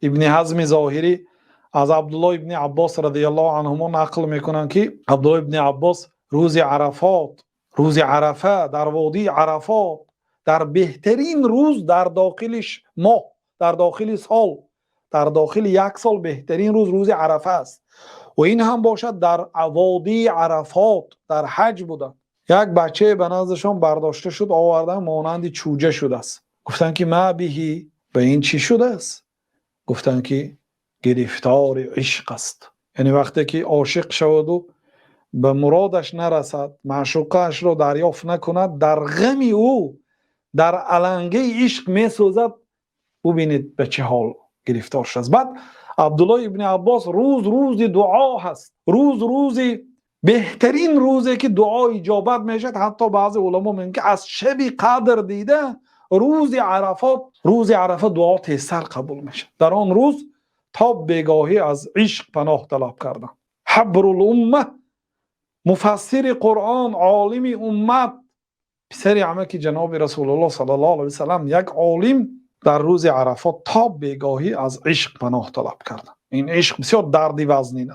Ибни Ҳазми Зоҳирӣ аз Абдуллоҳ ибни Аббос разияллоҳу анҳумо нақл мекунанд, ки Абдуллоҳ ибни Аббос рӯзи Арафот, рӯзи Арафа, дар водии Арафот, дар беҳтарин рӯз дар дохили моҳ, дар дохили сол, дар дохили як сол беҳтарин рӯз, рӯзи Арафа аст ва ин ҳам бошад, дар водии Арафот дар ҳаҷ буданд. Як бача ба назди эшон бардошта шуд, оварданд, монанди чӯҷа шудааст. Гуфтанд, ки ما به, ба ин чӣ шудааст? Гуфтанд, ки гирифтори ишқ аст. Яъне вақте ки ошиқ шавад ва ба муродаш нарасад, маъшуқаашро дарёфт накунад, дар ғами ӯ, дар алангаи ишқ месӯзад. Бубинед, ба чӣ ҳол гирифтор шудааст. Баъд Абдуллоҳ ибни Аббос, рӯз рӯзи дуо ҳаст, рӯз рӯзи беҳтарин рӯзе ки дуо иҷобат мешавад. Ҳатто баъзе уламо мегӯянд, ки аз шаби Қадр дида рӯзи Арафот, рӯзи Арафа дуо тезтар қабул мешавад. Дар он рӯз то бегоҳӣ аз ишқ паноҳ талаб карданд. Ҳабрул умма, муфассири Қуръон, олими уммат, писари амаки ҷаноби Расулуллоҳ саллаллоҳу алайҳи васаллам, як олим дар рӯзи Арафот то бегоҳӣ аз ишқ паноҳ талаб карданд. Ин ишқ бисёр дарди вазнин аст.